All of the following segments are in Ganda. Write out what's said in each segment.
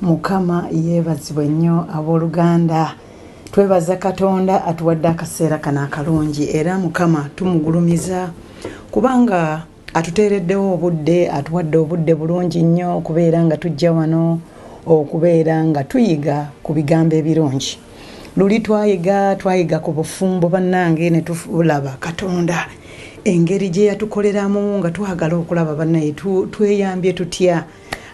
Mukama yeebazibwe nnyo abooluganda. Twebaza Katonda atuwadde akaseera kano akalungi era Mukama tumugulumiza kubanga atuteereddewo obudde, atuwadde obudde bulungi nnyo okubeera nga tujja wano okubeera nga tuyiga ku bigambo ebirungi. Luli twayiga twayiga ku bufumbo bannange ne tulaba Katonda engeri gye yatukoleramu nga twagala okulaba bannaye tweyambye tutya.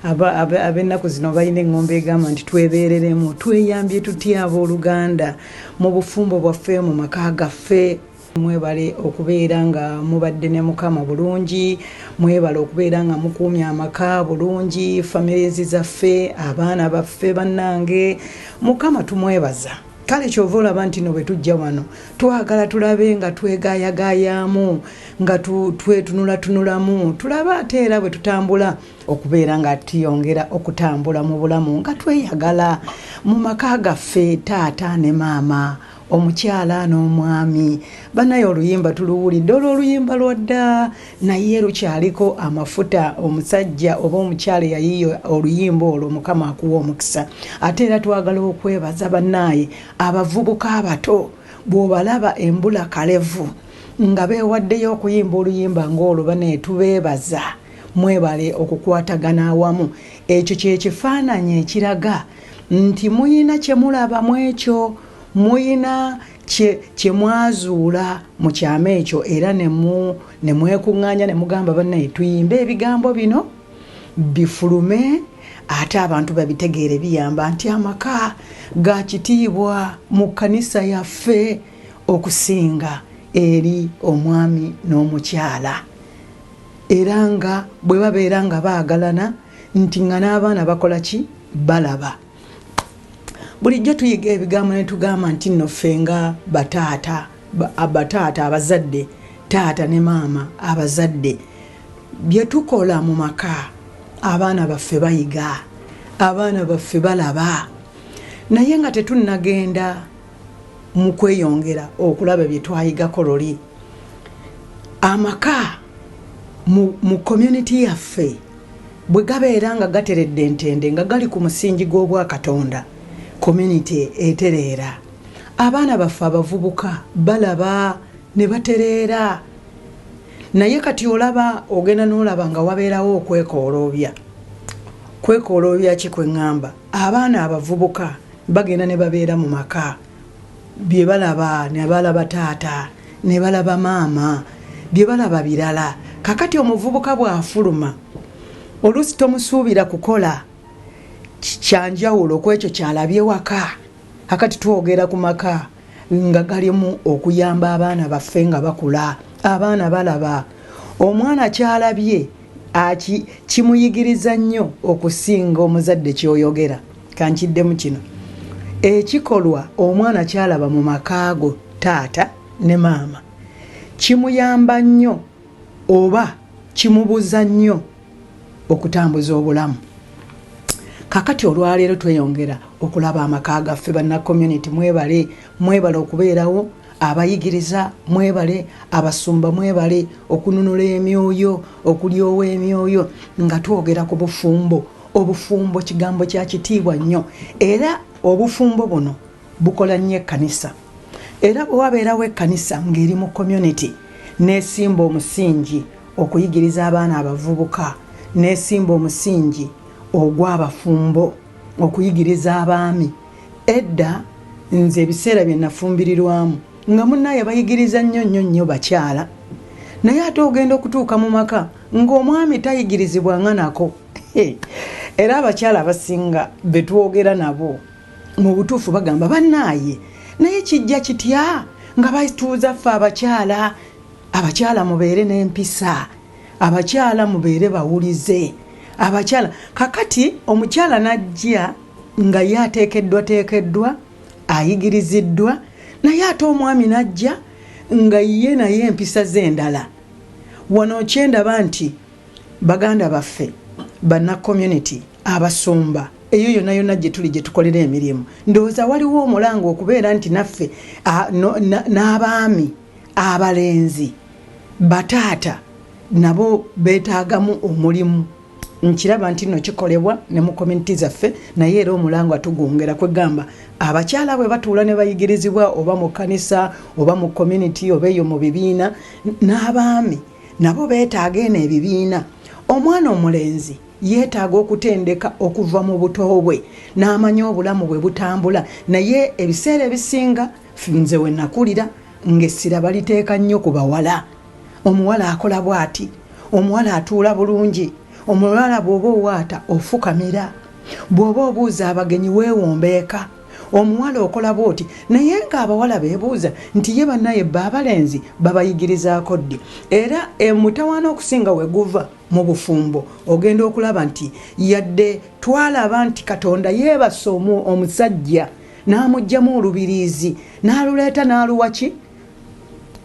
Ab'ennaku zino balina eŋŋombe egamba nti twebeereremu. Tweyambye tutya abooluganda mu bufumbo bwaffe, mu maka gaffe? Mwebale okubeera nga mubadde ne Mukama bulungi, mwebale okubeera nga mukuumye amaka bulungi, families zaffe, abaana baffe bannange, Mukama tumwebaza. Kale kyova olaba nti no bwe tujja wano twagala tulabe nga twegayagayaamu, nga twetunulatunulamu, tulabe ate era bwe tutambula okubeera nga tuyongera okutambula mu bulamu nga tweyagala mu maka gaffe, taata ne maama, omukyala n'omwami. Banaye oluyimba tuluwulidde, olwo oluyimba lwa dda naye lukyaliko amafuta. Omusajja oba omukyala eyayiiya oluyimba olwo, Mukama akuwa omukisa. Ate era twagala okwebaza bannaaye abavubuka abato, bw'obalaba embula kalevu nga beewaddeyo okuyimba oluyimba ng'olwo, banaye tubeebaza, mwebale okukwatagana awamu. Ekyo kye kifaananyi ekiraga nti muyina kye mulaba mu ekyo, muyina kye mwazuula mu kyama ekyo, era ne mwekuŋŋaanya ne mugamba bannaye tuyimbe ebigambo bino bifulume ate abantu babitegeere. Biyamba nti amaka ga kitiibwa mu kkanisa yaffe okusinga eri omwami n'omukyala, era nga bwe babeera nga baagalana nti nga n'abaana bakola ki, balaba. Bulijjo tuyiga ebigambo ne tugamba nti nno ffe nga bataata, bataata abazadde, taata ne maama abazadde, bye tukola mu maka abaana baffe bayiga, abaana baffe balaba. Naye nga tetunnagenda mu kweyongera okulaba bye twayigako luli, amaka mu community yaffe bwe gabeera nga gateredde ntende, nga gali ku musingi gw'obwakatonda, community etereera. Abaana baffe abavubuka balaba ne batereera. Naye kati olaba ogenda n'olaba nga wabeerawo okwekooloobya. Kwekooloobya ki kwe ŋŋamba? Abaana abavubuka bagenda ne babeera mu maka, bye balaba ne balaba taata ne balaba maama, bye balaba birala. Kakati omuvubuka bw'afuluma, oluusi tomusuubira kukola kyanjawulo ku ekyo kyalabye waka. Akati twogera ku maka nga galimu okuyamba abaana baffe nga bakula. Abaana balaba, omwana kyalabye kimuyigiriza nnyo okusinga omuzadde kyoyogera. Kankiddemu kino ekikolwa, omwana kyalaba mu makaago, taata ne maama, kimuyamba nnyo oba kimubuza nnyo okutambuza obulamu. Kakati olwaleero tweyongera okulaba amaka gaffe. Banna community mwebale, mwebale okubeerawo, abayigiriza mwebale, abasumba mwebale okununula emyoyo, okulyowa emyoyo nga twogera ku bufumbo. Obufumbo kigambo kya kitiibwa nnyo, era obufumbo buno bukola nnyo ekkanisa. Era bwe wabeerawo ekkanisa ng'eri mu community n'esimba omusingi okuyigiriza abaana abavubuka, n'esimba omusingi ogw'abafumbo okuyigiriza abaami. Edda nze ebiseera bye nafumbirirwamu nga munnaye bayigiriza nnyo nnyo nnyo bakyala, naye ate ogenda okutuuka mu maka ng'omwami tayigirizibwanga nako. Era abakyala abasinga betwogera nabo mu butuufu bagamba bannaaye, naye kijja kitya nga batuuza ffe abakyala? Abakyala mubeere n'empisa, abakyala mubeere bawulize, abakyala. Kakati omukyala n'ajja nga ye ateekeddwa teekeddwa, ayigiriziddwa, naye ate omwami n'ajja nga ye naye empisa ze endala. Wano kyendaba nti baganda baffe banna community, abasumba, eyo yonna yonna gye tuli gye tukolera emirimu, ndowooza waliwo omulanga okubeera nti naffe n'abaami abalenzi, bataata nabo beetaagamu omulimu. Nkiraba nti nno kikolebwa ne mu community zaffe, naye era omulangwa tugwongera kwegamba abakyala bwe batuula ne bayigirizibwa oba mu kkanisa oba mu community oba eyo mu bibiina, n'abaami nabo beetaaga eno ebibiina. Omwana omulenzi yeetaaga okutendeka okuva mu buto bwe n'amanya obulamu bwe butambula, naye ebiseera ebisinga nze we nakulira ng'essira baliteeka nnyo ku bawala. Omuwala akola bw'ati, omuwala atuula bulungi, omuwala bw'oba owaata ofukamira, bw'oba obuuza abagenyi weewombeeka, omuwala okola bw'oti. Naye ng'abawala beebuuza nti ye bannaye bba abalenzi babayigirizaako ddi? Era emutawaana okusinga we guva mu bufumbo, ogenda okulaba nti yadde twalaba nti Katonda yeebasa omusajja n'amuggyamu olubiriizi n'aluleeta n'aluwa ki,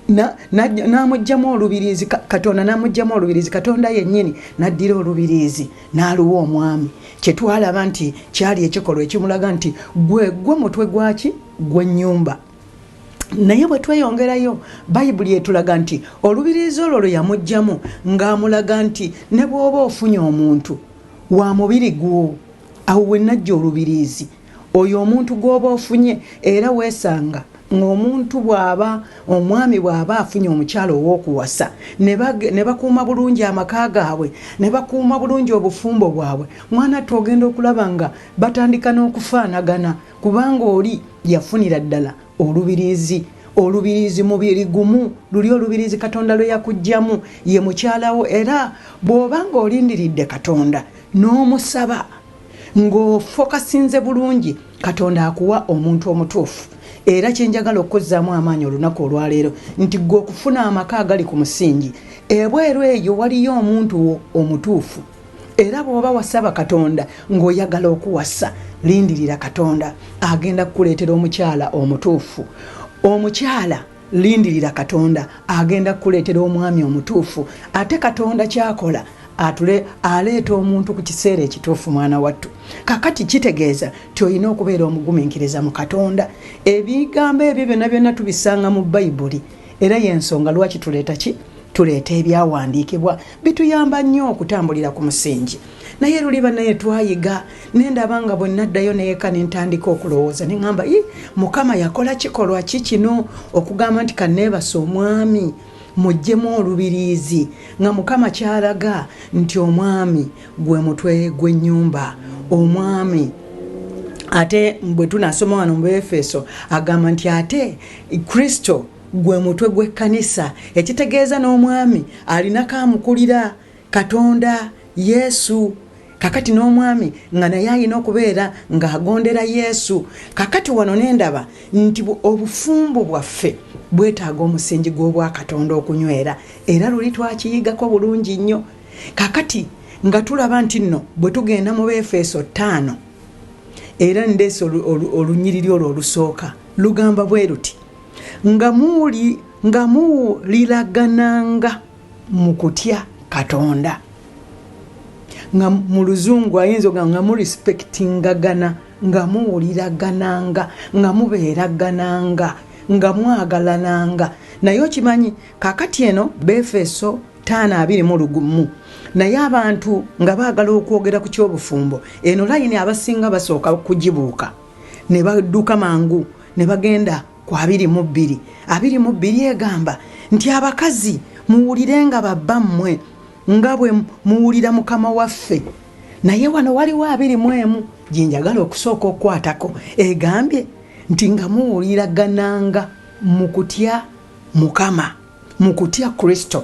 n'amuggyamu olubiriizi, Katonda n'amuggyamu olubiriizi, Katonda yennyini n'addira olubiriizi n'aluwa omwami. Kye twalaba nti kyali ekikolwa ekimulaga nti gwe gwe mutwe gwaki gw'ennyumba. Naye bwe tweyongerayo, Bayibuli etulaga nti olubiriizi olwo lwe yamuggyamu ng'amulaga nti ne bw'oba ofunye omuntu wa mubiri gwo, awo we najja olubiriizi, oyo omuntu gw'oba ofunye. Era weesanga ng'omuntu bw'aba omwami bw'aba afunye omukyala ow'okuwasa ne bakuuma bulungi amaka gaabwe, ne bakuuma bulungi obufumbo bwabwe, mwana ttu ogenda okulaba nga batandika n'okufaanagana, kubanga oli yafunira ddala olubiriizi. Olubiriizi mubiri gumu, luli olubiriizi Katonda lwe yakuggyamu ye mukyalawo. Era bw'oba ng'olindiridde Katonda n'omusaba ng'ofokasinze bulungi, Katonda akuwa omuntu omutuufu. Era kye njagala okuzzaamu amaanyi olunaku olwaleero nti ggwe okufuna amaka agali ku musingi, ebweru eyo waliyo omuntu wo omutuufu. Era bw'oba wasaba Katonda ng'oyagala okuwasa, lindirira Katonda, agenda kukuleetera omukyala omutuufu. Omukyala lindirira Katonda, agenda kukuleetera omwami omutuufu. Ate Katonda kyakola atule aleeta omuntu ku kiseera ekituufu. Mwana wattu, kakati kitegeeza ti olina okubeera omugumiikiriza mu Katonda. Ebigambo ebyo byonna byonna tubisanga mu Bayibuli, era y'ensonga lwaki tuleeta ki tuleeta ebyawandiikibwa, bituyamba nnyo okutambulira ku musingi. Naye luli bannaye twayiga, nendaba nga bwe naddayo neeka ne ntandika okulowooza ne ŋŋamba, i Mukama yakola kikolwa ki kino okugamba nti kanneebase omwami muggyemu olubiriizi, nga Mukama kyalaga nti omwami gwe mutwe gw'ennyumba. Omwami ate bwe tunasoma wano mu Befeso agamba nti ate Kristo gwe mutwe gw'ekkanisa, ekitegeeza n'omwami alinako amukulira, Katonda, Yesu. Kakati n'omwami nga naye alina okubeera ng'agondera Yesu. Kakati wano nendaba nti obufumbo bwaffe bwetaaga omusingi gw'obwakatonda okunywera, era luli twakiyigako bulungi nnyo. Kakati nga tulaba nti nno bwe tugenda mu Befeso 5, era ndeese olunyiriri olwo olusooka, lugamba bwe luti: nga muwuliragananga mu kutya Katonda. Nga mu luzungu ayinza ogamba nga murespectingagana, nga muwuliragananga, nga mubeeragananga, nga mwagalananga. Naye okimanyi kakati eno Befeso 5:21, naye abantu nga baagala okwogera ku ky'obufumbo, eno layini abasinga basooka kugibuuka ne badduka mangu ne bagenda ku 22. 22 egamba nti abakazi muwulirenga babba mmwe nga bwe muwulira Mukama waffe. Naye wano waliwo 21 gye njagala okusooka okukwatako, egambye nti nga muwuliragananga mu kutya Mukama, mu kutya Kristo.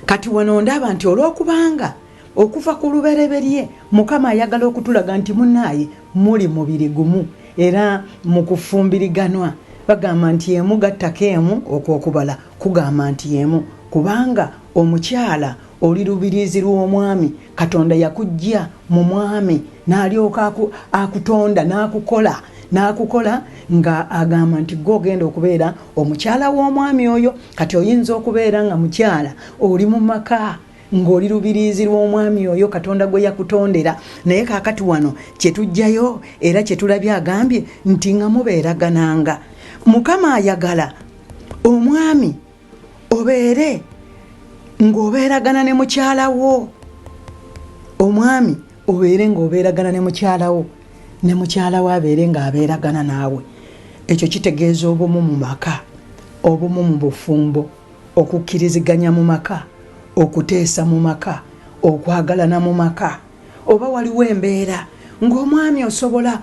Kati wano ndaba nti olw'okubanga okuva ku lubereberye Mukama ayagala okutulaga nti munnaaye muli mubiri gumu, era mu kufumbiriganwa bagamba nti emu gattako emu, okwokubala kugamba nti emu, kubanga omukyala oli lubiriizi lw'omwami. Katonda yakuggya mu mwami n'alyoka akutonda n'akukola n'akukola nga agamba nti gwe ogenda okubeera omukyala w'omwami oyo. Kati oyinza okubeera nga mukyala oli mu maka ng'oli lubiriizi lw'omwami oyo Katonda gwe yakutondera, naye kaakati wano kye tuggyayo era kye tulabye agambye nti nga mubeeragananga. Mukama ayagala omwami obeere ng'obeeragana ne mukyala wo. Omwami obeere ng'obeeragana ne mukyala wo, ne mukyala wo abeere ng'abeeragana naawe. Ekyo kitegeeza obumu mu maka, obumu mu bufumbo, okukkiriziganya mu maka, okuteesa mu maka, okwagalana mu maka. Oba waliwo embeera ng'omwami osobola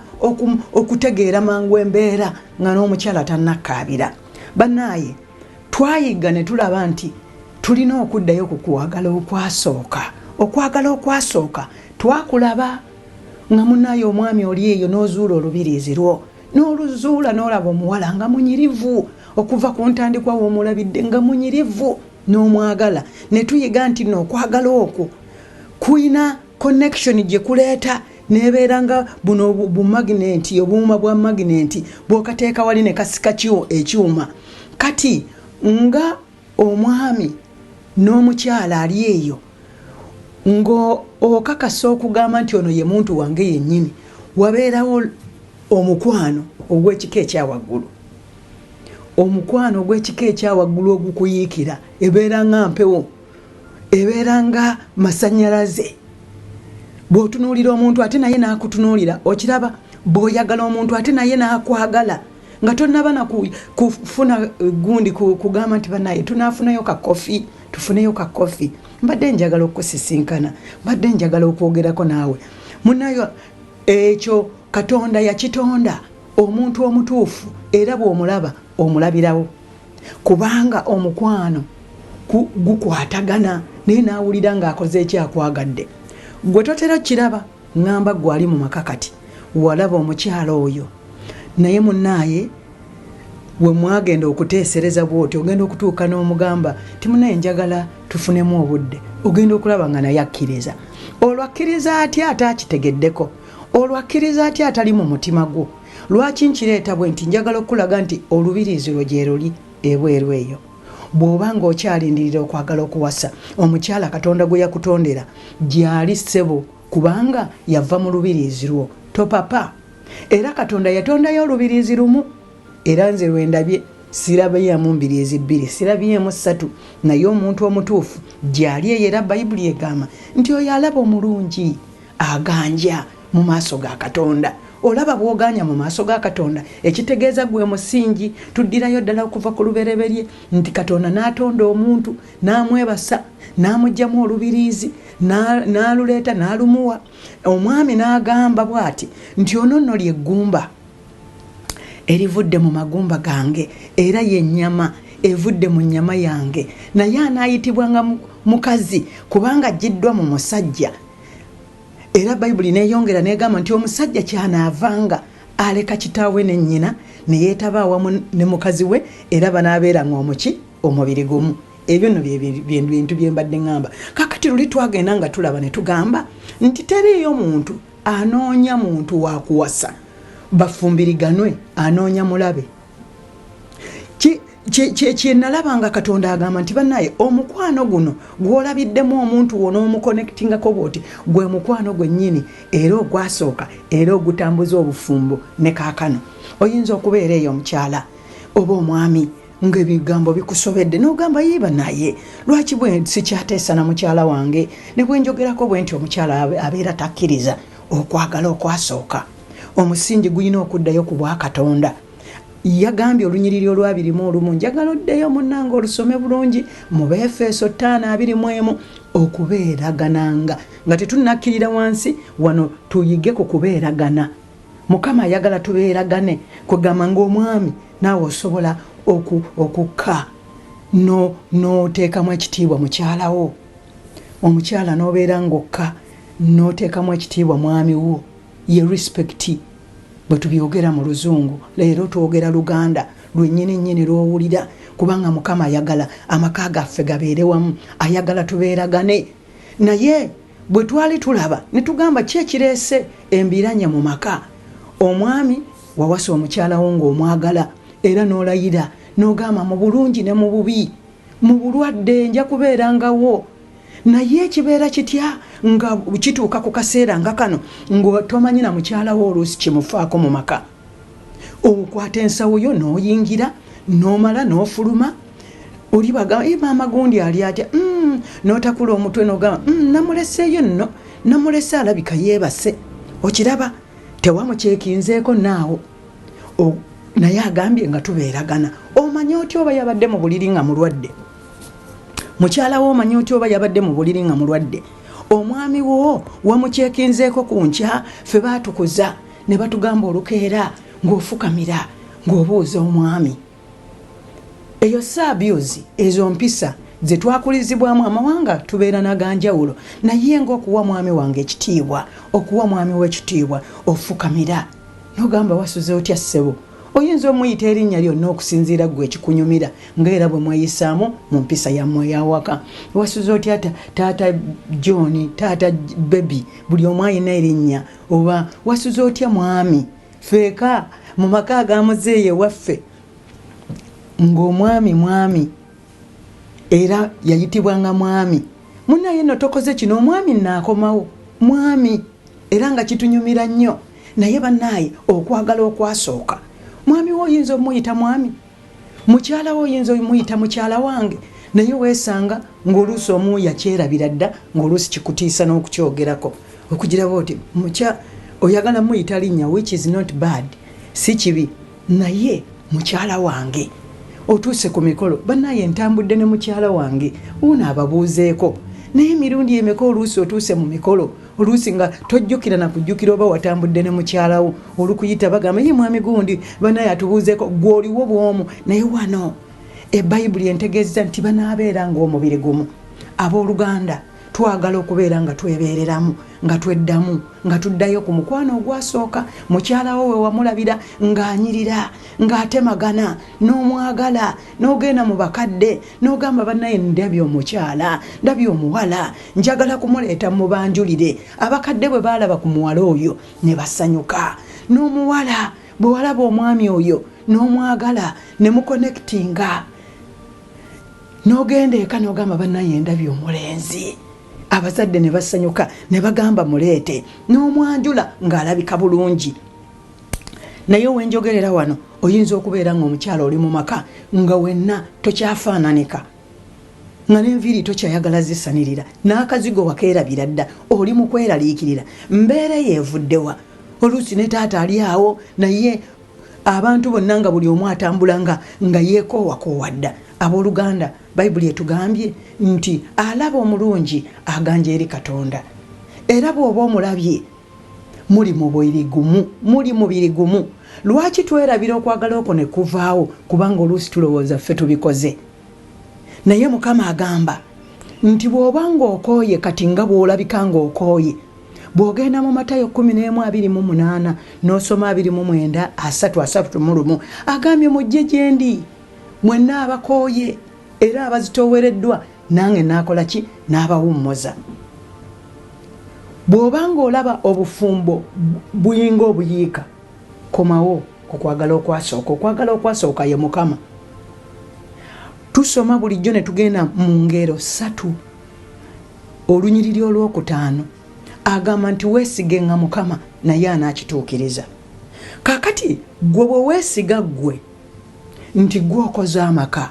okutegeera mangu embeera nga n'omukyala tannakkaabira. Bannaaye, twayiga ne tulaba nti tulina okuddayo ku kwagala okwasooka. Okwagala okwasooka twakulaba nga munnaaye omwami oli eyo n'ozuula olubiriizi lwo, n'oluzuula n'olaba omuwala nga munyirivu okuva ku ntandikwa w'omulabidde nga munyirivu n'omwagala. Ne tuyiga nti nno okwagala okwo kulina connection gye kuleeta, nebeera nga buno bumaginenti, obuuma bwa maginenti bw'okateeka wali ne kasika ekyuma. Kati nga omwami n'omukyala ali eyo ng'okakasa okugamba nti ono ye muntu wange yennyini, wabeerawo omukwano ogw'ekika ekya waggulu, omukwano ogw'ekika ekya waggulu ogukuyiikira. Ebeera nga mpewo, ebeera nga masannyalaze. Bw'otunuulira omuntu ate naye n'akutunuulira, okiraba. Bw'oyagala omuntu ate naye n'akwagala nga tonnaba na kufuna gundi kugamba nti bannaye tunaafunayo ka kofi, tufuneyo ka kofi, mbadde njagala okukusisinkana, mbadde njagala okwogerako naawe. Munayo ekyo Katonda yakitonda omuntu omutuufu, era bw'omulaba omulabirawo, kubanga omukwano gukwatagana naye n'awulira ng'akoze ekyakwagadde. Gwe totera kiraba, ŋŋamba gwe ali mu maka kati walaba omukyala oyo, naye munnaaye we mwagenda okuteesereza bw'oti, ogenda okutuuka n'omugamba ti munaye njagala tufunemu obudde, ogenda okulaba nga naye akkiriza. Olwo akkiriza atya ate akitegeddeko? Olwo akkiriza atya atali mu mutima gwo? Lwaki nkireeta bwe nti? Njagala okukulaga nti olubiriizi lwo gye luli ebweru eyo. Bw'oba ng'okyalindirira okwagala okuwasa, omukyala Katonda gwe yakutondera gy'ali ssebo, kubanga yava mu lubiriizi lwo. Topapa. Era Katonda yatondayo olubiriizi lumu, era nze lwe ndabye, sirabyemu mbiriizi bbiri, sirabyemu ssatu, naye omuntu omutuufu gy'ali eyo. Era Bayibuli egamba nti oyo alaba omulungi aganja mu maaso ga Katonda. Olaba bw'oganya mu maaso ga Katonda, ekitegeeza gwe musingi. Tuddirayo ddala okuva ku lubereberye nti Katonda n'atonda omuntu, n'amwebasa, n'amuggyamu olubiriizi, n'aluleeta n'alumuwa. Omwami n'agamba bw'ati nti ono nno ly'eggumba erivudde mu magumba gange, era y'ennyama evudde mu nnyama yange, naye anaayitibwanga mukazi, kubanga aggyiddwa mu musajja. Era Bayibuli n'eyongera n'egamba nti omusajja kyanaavanga aleka kitaawe ne nnyina ne yeetaba awamu ne mukazi we, era banaabeeranga omuki omubiri gumu. Ebyo nno bye bintu bye mbadde ŋŋamba. Kaakati luli twagenda nga tulaba ne tugamba nti teriiyo muntu anoonya muntu wa kuwasa bafumbiriganwe, anoonya mulabe. Kye nalaba nga Katonda agamba nti bannaye omukwano guno gw'olabiddemu omuntu wo n'omukonectingako bw'oti gwe mukwano gwennyini era ogwasooka era ogutambuza obufumbo ne kaakano. Oyinza okubeera eyo omukyala oba omwami ng'ebigambo bikusobedde n'ogamba yiiba naye lwaki bwe sikyateesa na mukyala wange, ne bwe njogerako bwe nti omukyala abeera takkiriza. Okwagala okwasooka, omusingi gulina okuddayo ku bwa Katonda. Yagambye olunyiriri olwabiri mu olumu, njagala oddeyo munnange olusome bulungi mu Beefeso 5:21, okubeeragananga. Nga tetunnakkirira wansi wano tuyige ku kubeeragana. Mukama ayagala tubeeragane, kwegamba ng'omwami naawe osobola okukka n'oteekamu ekitiibwa mukyala wo, omukyala n'obeera ng'okka n'oteekamu ekitiibwa mwami wo. Ye respect bwe tubyogera mu Luzungu, leero twogera Luganda lwennyini nnyini lw'owulira, kubanga Mukama ayagala amaka gaffe gabeere wamu, ayagala tubeeragane. Naye bwe twali tulaba ne tugamba ki ekireese embiranye mu maka? Omwami wawasa omukyala wo ng'omwagala era n'olayira n'ogamba mu bulungi ne mu bubi, mu bulwadde nja kubeerangawo. Naye kibeera kitya nga kituuka ku kaseera nga kano nga tomanyi na mukyala wo oluusi kimufaako mu maka? Okwata ensawo yo n'oyingira n'omala n'ofuluma, oli bagamba maama gundi ali atya? N'otakula omutwe n'ogamba namuleseeyo nno. Namulese alabika yeebase. Okiraba, tewamukyekinzeeko naawo, naye agambye nga tubeeragana. Omanyi otya oba yabadde mu buliri nga mulwadde? Mukyala wo omanyi otya oba yabadde mu buliri nga mulwadde? Omwami wo wamukyekinzeeko ku nkya? Ffe baatukuza ne batugamba olukeera ng'ofukamira ng'obuuza omwami. Eyo si abuse? Ezo mpisa ze twakulizibwamu. Amawanga tubeera naganjawulo, naye ng'okuwa mwami wange ekitiibwa, okuwa mwami w'ekitiibwa, ofukamira nogamba, "Wasuze otya, ssebo?" Oyinza omuyita erinnya lyonna okusinziira ggwe ekikunyumira, ngaera bwe mweyisaamu mu mpisa yammwe eyawaka. "Wasuze otya, taata John, taata baby?" Buli omu ayina erinnya. Oba, "Wasuze otya, mwami?" Feeka mu maka aga muzeeyi ewaffe, ng'omwami mwami, era yayitibwanga mwami. "Munaye nno tokoze kino, omwami naakomawo, mwami." Era nga kitunyumira nnyo. Naye bannaaye, okwagala okwasooka, mwami we oyinza omuyita mwami, mukyala we oyinza omuyita mukyala wange, naye weesanga ng'oluusi omu yakyerabira dda, ng'oluusi kikutiisa n'okukyogerako, okugiraba oti mukya oyagala muyita linnya, which is not bad, si kibi, naye mukyala wange. Otuuse ku mikolo, "Bannaye, ntambudde ne mukyala wange, wuuno ababuuzeeko." Naye emirundi emeka oluusi otuuse mu mikolo, oluusi nga tojjukira na kujjukira oba watambudde ne mukyalawo? Olukuyita bagamba, "Ye mwami gundi, bannaye atubuuzeeko." Gwe oliwo bwomu. Naye wano ebayibuli entegeeza nti banaabeera ng'omubiri gumu. Abooluganda, twagala okubeera nga twebeereramu, nga tweddamu, nga tuddayo ku mukwano ogwasooka. Mukyalawo we wamulabira ng'anyirira, ng'atemagana, n'omwagala, n'ogenda mu bakadde n'ogamba, "Bannaye, ndabye omukyala, ndabye omuwala, njagala kumuleeta mubanjulire." Abakadde bwe baalaba ku muwala oyo ne basanyuka. N'omuwala bwe walaba omwami oyo n'omwagala ne muconnectinga, n'ogenda eka n'ogamba, "Bannaye, ndabye omulenzi." Abazadde ne basanyuka ne bagamba, "Muleete." N'omwanjula ng'alabika bulungi. Naye wenjogerera wano, oyinza okubeera nga omukyala oli mu maka nga wenna tokyafaananika, nga n'enviiri tokyayagala zisanirira, n'akazigo wakeerabira dda, oli mu kweraliikirira mbeera yeevuddewa. Oluusi ne taata ali awo, naye abantu bonna nga buli omu atambula nga yeekoowakoowa dda. Abooluganda, Bayibuli etugambye nti alaba omulungi aganja eri Katonda. Era bw'oba omulabye, muli mubiri gumu, muli mubiri gumu. Lwaki twerabira okwagala okwo ne kuvaawo? Kubanga oluusi tulowooza ffe tubikoze. Naye Mukama agamba nti bw'oba ng'okooye kati, nga bw'olabika ng'okooye, bw'ogenda mu Matayo 11:28 n'osoma 29, 30, 31, agambye, "Mujje gye ndi mwenna abakooye era abazitoowereddwa, nange naakola ki? N'abawummuza." Bw'oba ng'olaba obufumbo buyinga obuyiika, komawo okwagala okwasooka. Okwagala okwasooka ye Mukama. Tusoma bulijjo ne tugenda mu Ngero 3, olunyiriri olwokutaano, agamba nti weesigenga Mukama, naye anaakituukiriza. Kaakati gwe bwe weesiga ggwe nti gwe okoze amaka,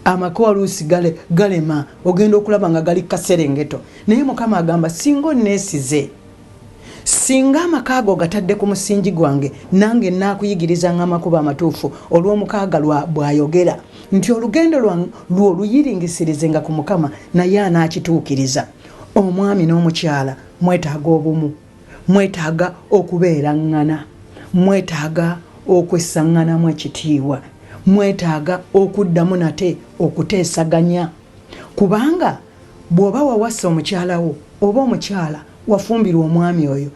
amaka oluusi galema, ogenda okulaba nga gali kaserengeto. Naye Mukama agamba, "Singa onneesize, singa amaka ago gatadde ku musingi gwange, nange naakuyigirizanga amakubo amatuufu." Olw'omukaaga bw'ayogera nti olugendo lwo luyiringisirizenga ku Mukama, naye anaakituukiriza. Omwami n'omukyala mwetaaga obumu, mwetaaga okubeeraŋŋana, mwetaaga okwessaŋŋanamu ekitiibwa, mwetaaga okuddamu nate okuteesaganya. Kubanga bw'oba wawasa omukyala wo, oba omukyala wafumbirwa omwami oyo,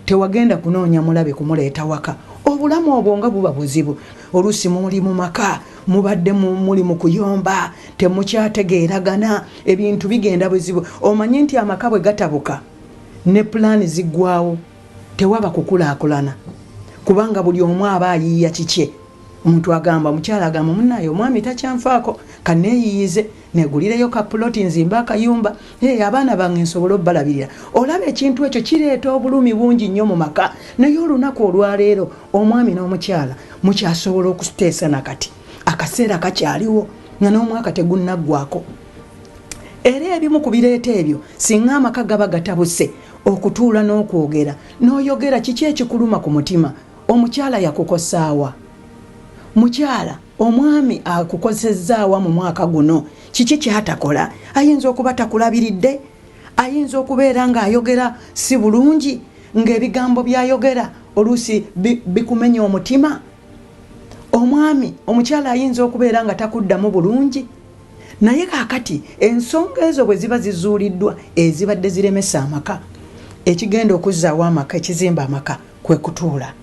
tewagenda kunoonya mulabe kumuleeta waka. Obulamu obwo nga buba buzibu. Oluusi muli mu maka, mubadde muli mu kuyomba, temukyategeeragana, ebintu bigenda buzibu. Omanyi nti amaka bwe gatabuka ne pulaani ziggwawo, tewaba kukulaakulana, kubanga buli omu aba ayiiya kikye. Omuntu agamba, omukyala agamba, "Munaye, omwami takyanfaako, kaneeyiyize, negulireyo kapuloti, nzimbe akayumba, hey, abaana bange nsobole obbalabirira." Olaba ekintu ekyo kireeta obulumi bungi nnyo mu maka. Naye olunaku olwaleero omwami n'omukyala mukyasobola okuteesa. Nakati akaseera kakyaliwo nga n'omwaka tegunnaggwako. Era ebimu ku bireeta ebyo, singa amaka gaba gatabuse, Okutuula n'okwogera, n'oyogera kiki ekikuluma ku mutima. Omukyala yakukosaawa? Mukyala, omwami akukozezzaawa mu mwaka guno? Kiki kyatakola? Ayinza okuba takulabiridde, ayinza okubeera ng'ayogera si bulungi, ng'ebigambo by'ayogera oluusi bikumenya omutima. Omwami, omukyala ayinza okubeera nga takuddamu bulungi. Naye kaakati ensonga ezo bwe ziba zizuuliddwa ezibadde ziremesa amaka, ekigenda okuzzaawo amaka, ekizimba amaka, kwe kutuula.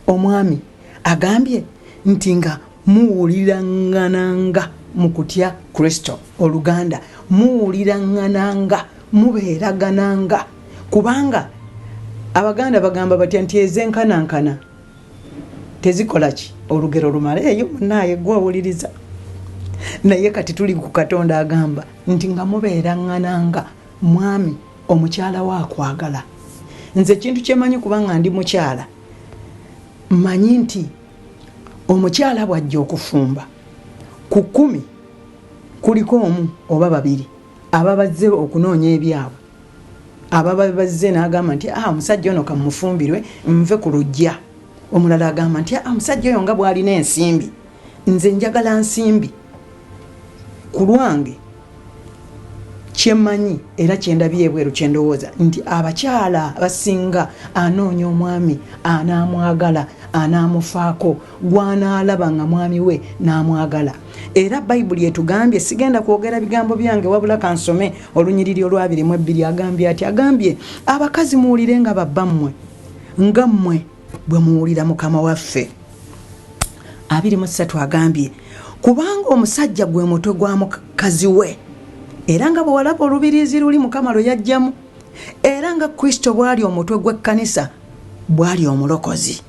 Omwami agambye nti nga muwuliraŋŋananga mu kutya Kristo. Oluganda, muwuliraŋŋananga, mubeeragananga, kubanga Abaganda bagamba batya nti ezenkanankana tezikola ki? Olugero lumala eyo munaaye gwe owuliriza. Naye kati tuli ku Katonda agamba nti nga mubeeraŋŋananga. Mwami, omukyala we akwagala. Nze ekintu kyemanyi, kubanga ndi mukyala, mmanyi nti omukyala bw'ajja okufumba, ku 10 kuliko omu oba babiri ababazze okunoonya ebyabwe, ababa bazze n'agamba nti, "Ah, omusajja ono kamufumbirwe nve ku lujja." Omulala agamba nti, "Ah, omusajja oyo nga bw'alina ensimbi, nze njagala nsimbi ku lwange." Kyemmanyi era kyendabye ebweru, kyendowooza nti abakyala abasinga anoonya omwami anaamwagala, anaamufaako, gwanaalaba nga mwami we n'amwagala. Era Bayibuli etugambye, sigenda kwogera bigambo byange, wabula kansome olunyiriri olw'22. Agambye ati, agambye, "Abakazi, muwulire nga babbammwe nga mmwe bwe muwulira Mukama waffe." 23 agambye, "Kubanga omusajja gwe mutwe gwa mukazi we, era nga bwe walaba olubiriizi luli Mukama lwe yajjamu, era nga Kristo bw'ali omutwe gw'ekkanisa, bw'ali omulokozi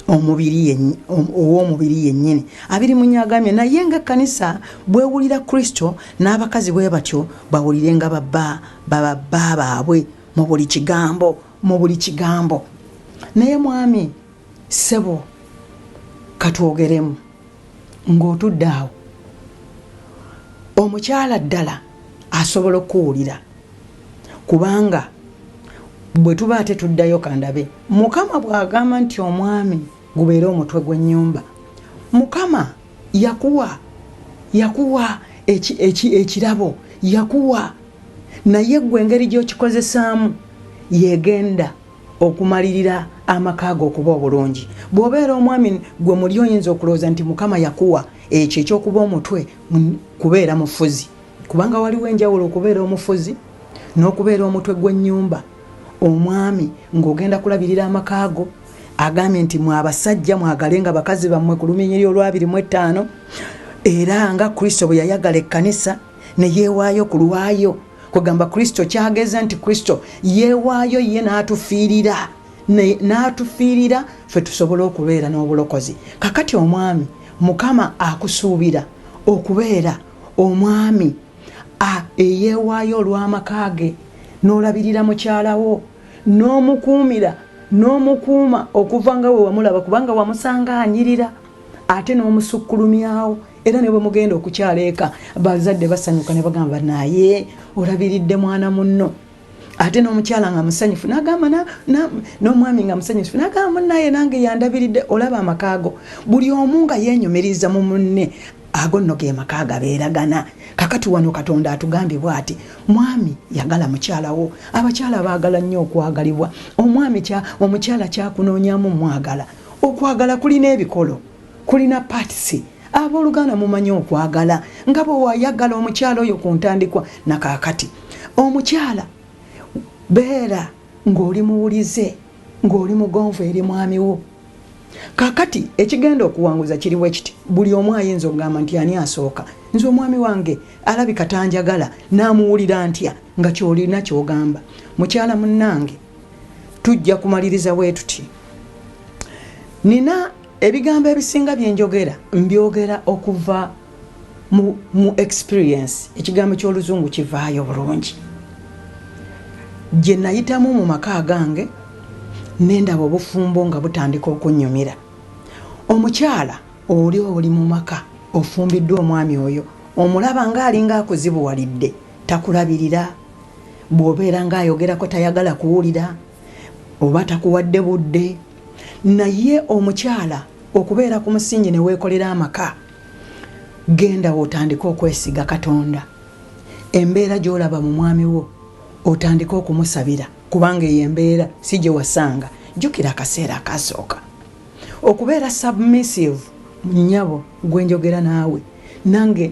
omubiri ow'omubiri yennyini." 24 agambye, "Naye nga ekkanisa bwewulira Kristo, n'abakazi bwe batyo bawulirenga babba bababba baabwe mu buli kigambo, mu buli kigambo." Naye mwami, ssebo, katwogeremu. Ng'otudde awo, omukyala ddala asobola okukuwulira? Kubanga bwe tuba ate tuddayo, kandabe Mukama bw'agamba nti omwami gubeere omutwe gw'ennyumba. Mukama yakuwa ekirabo, yakuwa, naye gwe engeri gy'okikozesaamu yegenda okumalirira amaka go okuba obulungi. Bw'obeera omwami gwe muli oyinza okulowooza nti Mukama yakuwa ekyo ekyokuba omutwe kubeera mufuzi, kubanga waliwo enjawulo okubeera omufuzi n'okubeera omutwe gw'ennyumba. Omwami ng'ogenda kulabirira amaka go, agambye nti, "Mwe abasajja, mwagale nga bakazi bammwe," ku lunyiriri olw'25, "era nga Kristo bwe yayagala ekkanisa ne yeewaayo ku lwayo." Kugamba Kristo kyageza nti Kristo yeewaayo ye n'atufiirira, n'atufiirira ffe tusobole okubeera n'obulokozi. Kakati omwami, Mukama akusuubira okubeera omwami eyeewaayo olw'amaka ge, n'olabirira mukyalawo, n'omukuumira, n'omukuuma okuva nga we wamulaba, kubanga wamusanga anyirira, ate n'omusukkulumyawo. Era ne bwe mugenda okukyala eka, bazadde basanyuka ne bagamba, "Naye olabiridde mwana munno." Ate n'omukyala nga musanyufu nagamba, n'omwami nga musanyufu nagamba, "Munaye nange yandabiridde." Olaba amaka ago, buli omu nga yeenyumiriza mu munne. Ago nno ge maka agabeeragana. Kakati wano Katonda atugambye bw'ati, mwami, yagala mukyalawo. Abakyala baagala nnyo okwagalibwa. Omwami, omukyala kyakunoonyamu mwagala. Okwagala kulina ebikolo, kulina parts. Abooluganda, mumanyi okwagala nga bwe wayagala omukyala oyo ku ntandikwa. Nakaakati omukyala, beera ng'oli muwulize, ng'oli mugonvu eri mwami wo. Kakati ekigenda okuwanguza kiriwo ekiti, buli omu ayinza okugamba nti, "Ani asooka? Nze omwami wange alabika tanjagala, naamuwulira ntya?" Nga kyolina kyogamba. Mukyala munnange, tujja kumaliriza bwe tuti. Nina ebigambo ebisinga byenjogera, mbyogera okuva mu experience. Ekigambo ky'Oluzungu kivaayo bulungi, gye nayitamu mu maka agange, nendaba obufumbo nga butandika okunyumira. Omukyala oli mu maka, ofumbiddwa omwami oyo, omulaba ng'alinga akuzibuwalidde, takulabirira. Bw'obeera ng'ayogerako tayagala kuwulira oba takuwadde budde. Naye omukyala okubeera ku musingi ne weekolera amaka, genda otandike okwesiga Katonda. Embeera gy'olaba mu mwami wo otandike okumusabira, kubanga eyo embeera si gye wasanga. Jjukira akaseera akasooka okubeera submissive. Nnyabo gwe njogera naawe, nange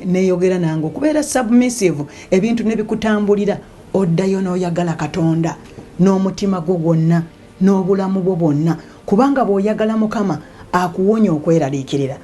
neeyogera nange, okubeera submissive ebintu ne bikutambulira, oddayo n'oyagala Katonda n'omutima gwo gwonna n'obulamu bwo bwonna, kubanga bw'oyagala Mukama akuwonya okweraliikirira.